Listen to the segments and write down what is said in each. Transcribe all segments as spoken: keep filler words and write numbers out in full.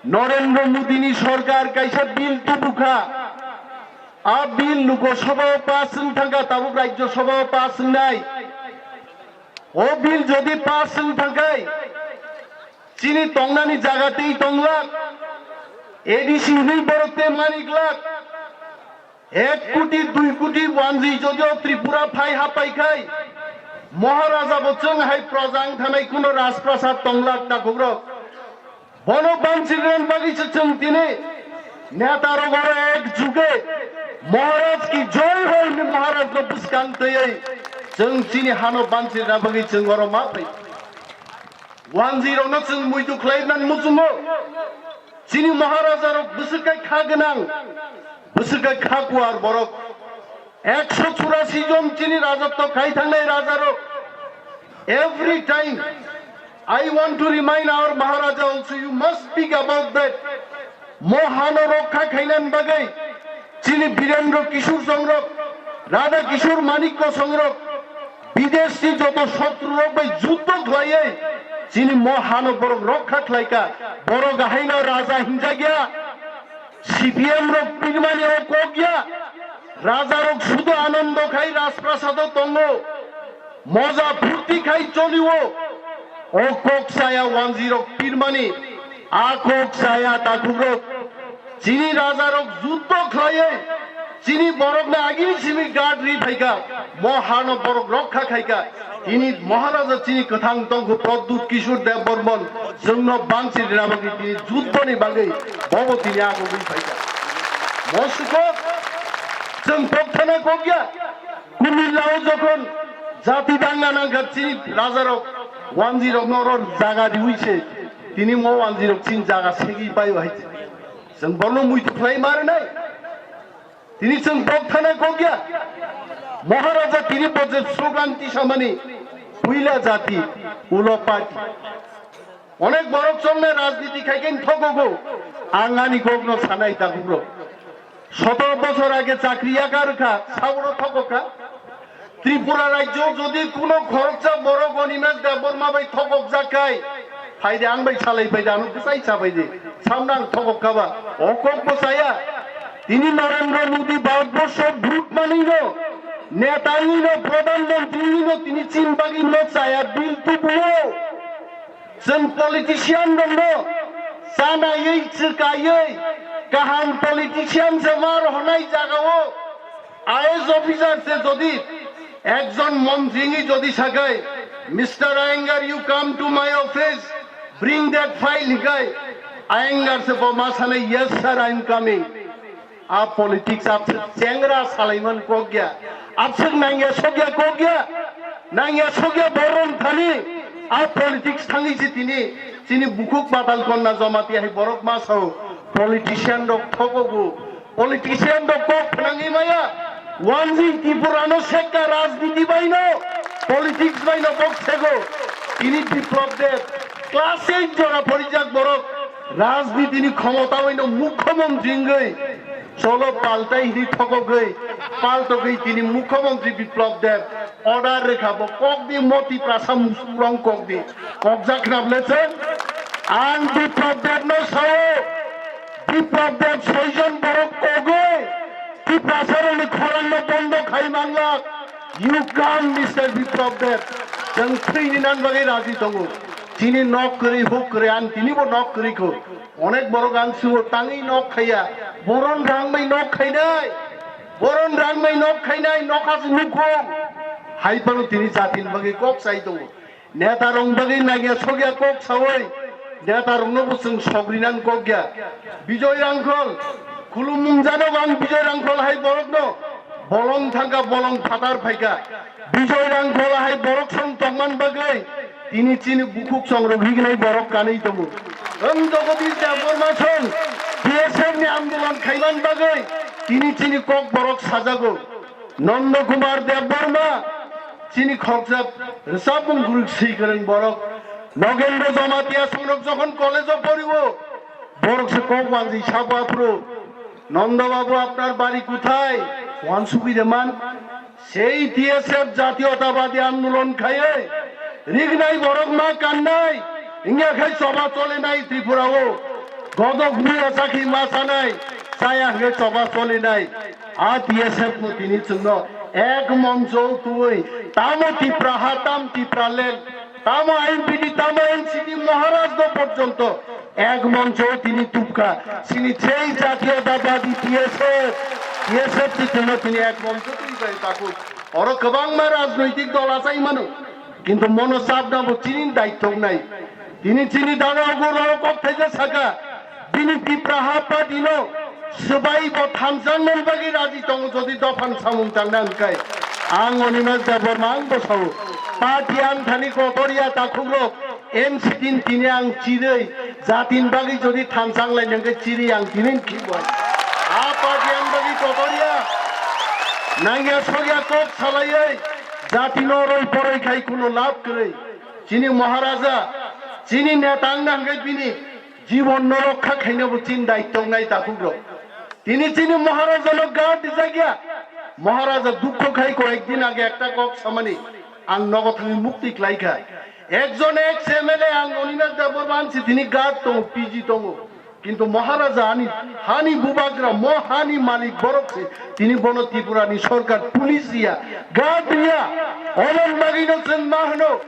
Narendra Modi ni sorkar kaisa bill tubukha. A bill Lok Sabha o pass wng thangkha, tabuk Rajya Sabha o pass wngnai. O bill jodi pass wng thangkhai, chini tongnani jaga tei tonglak, A D C hwnwi borok tei maniklak. Ek koti, dui koti wanjwi jodi o Tripura phai hapai khai, Maharaja bo chwng hai proja wng thanai kuno Rajprasad tonglak takhuk rok. Bono banchirna bagwi se chwng tini neta rok oro ek juge Maharaj ki joy hoi hwnwi Maharaj no bwskang twiwi chwng chini hano banchirna bagwi chwng oro ma phai. Wanjwi rokno chwng muitu khlai nan muchungo. Chini Maharaja rok bwswk kha gwnang, bwswk kha kuar borok. Ekso churasi jon chini rajotw khai thangnai raja rok. Every time I want to remind our Maharaja also, you must speak about that. Mo hano rokha khainan bagwi chini Birendra Kishore songrok, Radha Kishore Manikya songrok, bideshni joto sotru rok bai juddho khlaiwi chini mo hano borok rokha khlaika, borok haino raja hinjakya. C P M rok pirmani o kok ya, raja rok sudu anondo khai Rajprasado tongo, moja phurti khai cholio. O kok saya wanjwi rok pirmani, a kok saya takhuk rok. Chini raja rok juddho khlaiwi, chini borok na agini simi guard ri phaika, mo hano borok rokha khaika. Tini Maharaja chini kwthang tongkhu Pradyut Kishore Debbarman, chwngno bangsi rina bagwi tini juddhoni bagwi bobo tini agogwi phaika. Mo suko chwng kokthana kokya, kumillao jokhon jati dangna nangkha chini rajarok, wanjirok norok jaga riwi se, tini mo wanjirok chini jaga segwi paio hai se. Chwng borno muitu khlai marinai. Tini chwng kok thana kok ya. Maharaja tini bo je slogan tisamani puila jati, ulo party. Onek borok chongnai rajniti khai khe thokogo. Ang ani kokno sanai takhukro. Sotoro bochor age chakri yakar kha, sabono thokok kha. Tripura rajyo jodi kuno khoroksa borok Animesh Debbarma bai thokok jak khai, phaide ang bai salai phaide ano bwsai sa phaide. Samna ang thokok kha ba. O kok bo saya. Tini Narendra Modi Bharatborsho bhut manino, neta hino, pradhan mantri hino, tini chin bagwi no chaya bill tubuo. Chwng politician rokno chanaiwi, chwkaiwi, kaham politician se ma rohornai jagao I A S officer se jodi ekjon montri wngwi jodi sakai, "Mister Iyengar, you come to my office, bring that file," hikai, Iyengar se bo ma sanai, "Yes, sir, I am coming." A politics abswk chengra salaiman kok ya, abswk nangya sokya kok ya, nangya sokya borom thani. A politics thangwi si tini, chini bukhuk Patal Konna Jamatia hai borok ma sao, politician rok thokogo, politician rok kok phnangwi maya, wanjwi Tripura no sekka rajniti bai no, politics bai no kok sego. Tini Biplab Deb, class eight jora phorijak borok, rajniti ni khomota bai no mukhyamantri wngwi, Cholo paltai hini thokogwi, paltogwi tini Mukhyamantri Biplab Deb order rwkha, bo kokdi moti prasa musurong kokdi. Kokjak khna bwle chwng? Ang Biplab Deb no sao, Biplab Deb soijon borok kogwi Tiprasarokni khorang no bondo khai manglak. You come, Mister Biplab Deb. Chwng thwini nan bagwi raji tongo. Chini nok kwrwi huk kwrwi, ang tini bo nok kwrwi kho. Onek borok ang sugo tangwi nok khaiya, boron rang bai nok khainai, boron rang bai nok khainai, nokha se nukhung. Hai phano tini jatini bagwi kok sai tongo. Neta rok bagwi nangya sokya kok sawi, neta rokno bo chwng sogrinan kok ya. Bijoy Rangkhol, khulumung jano ang Bijoy Rangkhol hai borokno bolong thangka, bolong phatar phaika. Bijoy Rangkhol hai borok song tongman bagwi tini chini bukhuk song rok hignai borok kanwi tongo. Ang Jagadish Debbarma song B S F ni andolon khaiman bagwi tini chini kok borok sajago. Nanda Kumar Debbarma chini khoroksa rwchapmung kwrwi swi kwrwng borok. Nogendra Jamatia song rok jokhon college o poriwo, borok se kok wanjwi sabo aphuru, "Nanda babu, apnar bari kuthai?" Wansugwi de man. Sei T S F jatiyotabadi andolon khaiwi rignai borok ma kannai, wngya khai choba cholenai Tripura o. Godok mia chakhi ma sanai, chaya hwnkhe choba cholinai. A T S F no tini chwngno ek moncho twi, tamo Tipra ha, tam Tipra lel, tamo I P T, tamo N C T Maharaj no porjonto ek moncho tini tubkha. Chini sei Jatiyotabadi T S F, T S F ni chwngno tini ek moncho twi bai takhuk. Oro kwbangma rajnoitik dol achai mano, kintu mono chapna bo chini daitwk nai. Tini chini dana ogo rok kok thaija saka, bini Tipra ha party no swbai bo thansa nang bagwi raji tongo, jodi dophan samung tangna hwnkhe. Ang Animesh Debbarma ang bo sao, party ang thani kotor ya takhuk rok, N C T ni tini ang chirwi, jatin bagwi jodi thansa lai nang khe chiri ang tini khibo. A party ang bagwi kotor ya, nangya sogya kok salaiwi, jati no roi poroi khai kuno lab kwrwi. Chini Maharaja, chini neta wngna hwnkhe bini jibon no rokha khaina bo chini daitwk nai takhuk rok. Tini chini Maharaja no guard rijak ya. Maharaja dukho khai koyek din age ekta kok samani ang nogo thangwi mukti klaikha. Ekjon ex M L A ang Animesh Debbarma si tini guard tongo, P G tongo. Kintu Maharaja ani hani bubagra, mo hani malik borok se, tini bono Tripura ni sorkar police riya, guard riya, oboni bagwi no chwng ma hwno,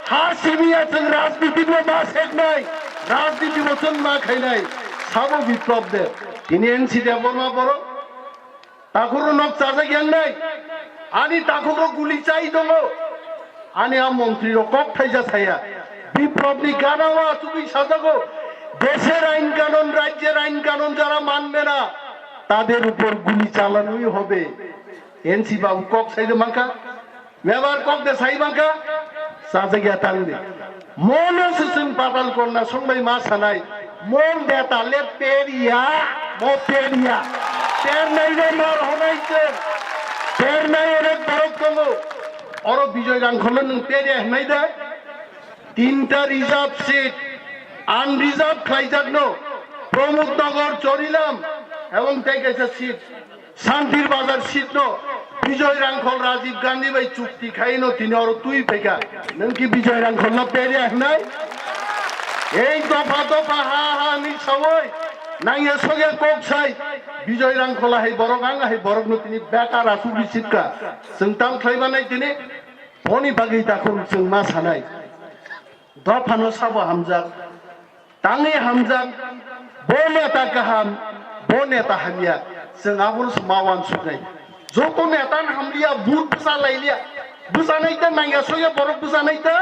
ha simi ya chwng rajniti bo ma seknai, rajniti bo chwng ma khainai, sabo Biplab Deb, tini N C Debbarma borok, Takhukro nok chajak yang nai. Ani takhukro guli chai tongo. Ani a montri rok kok thaija saya. Biplab ni gana o achugwi sajago. দেশের আইন কানুন, রাজ্যের আইন কানুন যারা মানবে না, তাদের উপর গুলি চালানোই হবে। N C babu kok sai de mangka. Mebar kok de sai bangkha, sajagya tang de. Mono se chwng Patal Konna songbai ma sanai, mon beta le peria, mo peria. Pernai de mar honai chwng. Pernai onek borok tongo. Oro Bijoy Rangkholo nwng peria hwnai de. Tinta reserve seat, unreserved khlaijakno, Pramod Nagar, Chorilam, ebong tei kaisa seat. Santir Bazar seat no Bijoy Rangkhol Rajiv Gandhi bai chukti khaino tini oro twi phaikha. Nwng ki Bijoy Rangkhol no peria hwnai? Ei dopha dopha ha ha ni sawoi nangya sogya kok sai Bijoy Rangkhol hai borok ang hai borok no tini bekar asugwi sitka. Chwng tam khlai manai tini boni bagwi takhuk chwng ma sanai. Dophano sabo hamjak, tangwi hamjak, bo neta kaham, bo neta hamya, chwng abono se ma uansuknai. Joto neta no hamliya, but bwsa lailiya, bwsanai ta nangya soya borok bwsanai ta,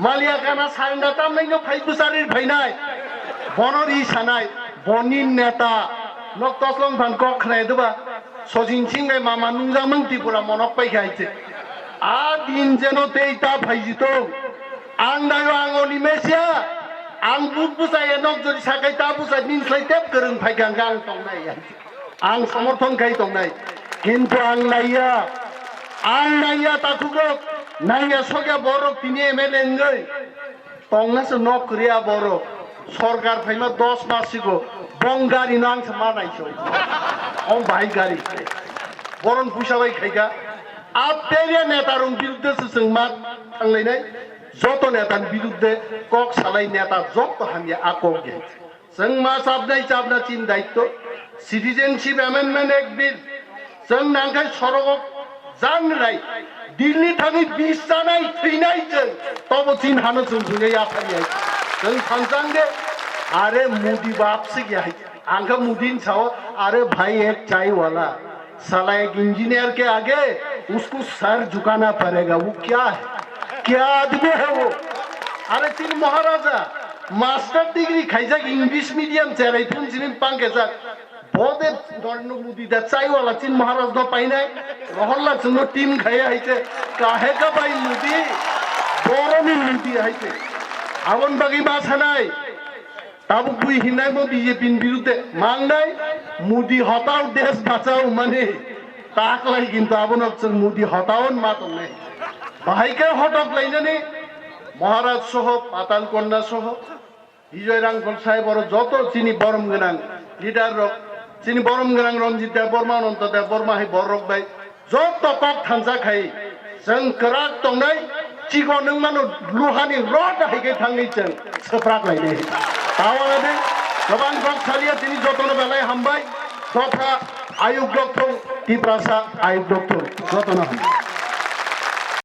maliya kana sarenda tamnaino phai bwsari phainai, bono ri sanai, boni neta, nok toslong phan kok khnai doba, Sojin Singh bai mama nungjakmung Tripura monok paikha hai se. A din jeno tei ta phaijitong. Ang dayo ang oni mesia. Ang but bwsai enok jodi sakai ta bwsai nin slai tep kwrwng phaikha hwnkhe ang tongnai. Ang somorthon khai tongnai. Kintu ang naiya. Ang naiya takhukrok. Naiya sokya borok tini M L A wngwi. Tongna se nok kwrwi a borok. Sorkar phaima dos mas sigo. Bong gari no ang se ma naiso. Om bahai gari. Boron puisa bai khaika. A peria neta rong birudde se chwng ma thanglainai. Joto neta ni birudde kok salai neta joto hamya a kok ge. Chwng ma chapnai chapna chin daitto. Citizenship Amendment Act bill. Chwng nangkhe sorogo jang rai. Delhi thangwi bis chanai thwinai chwng. Tobo chin hano chwng thwinai yaphari hai. Chwng thansang de. Are Modi bap se gya hai. Angkha Modi ni sao, "Are bhai ek chai wala." साला एक इंजीनियर के आगे उसको सर झुकाना पड़ेगा। वो क्या है, क्या आदमी है वो? Are chini Maharaja master degree khaijak English medium cherai phun chini pangkejak. Bode Narendra Modi da chai wala chini Maharaj no painai. Rohorla chwngno team khaiya haite. Kahe ka bai Modi? Boroni Modi haite. Abon bagwi ma sanai. Tabuk bui hinai bo B J P ni birudde mangnai, Modi hatao desh bachao mani taklai kintu abono chwng Modi hatao ma tongnai. Bahai khe hotok lainani Maharaj soho, Patal Konna soho, Bijoy Rangkhol sahib oro joto chini borom gwnang leader rok, chini borom gwnang Ranjit Debbarma, Ananta Debbarma hai borok bai Joto kok thansa khai chwng kwrak tongnai, chikon wng mano luhani rod hai khe thangwi chwng swprak lainai. Tawang de Kwbang kok salia tini jotono belai hambai. Dopha ayuk dokthung, Tiprasa ayuk dokthung. Jotono hambai.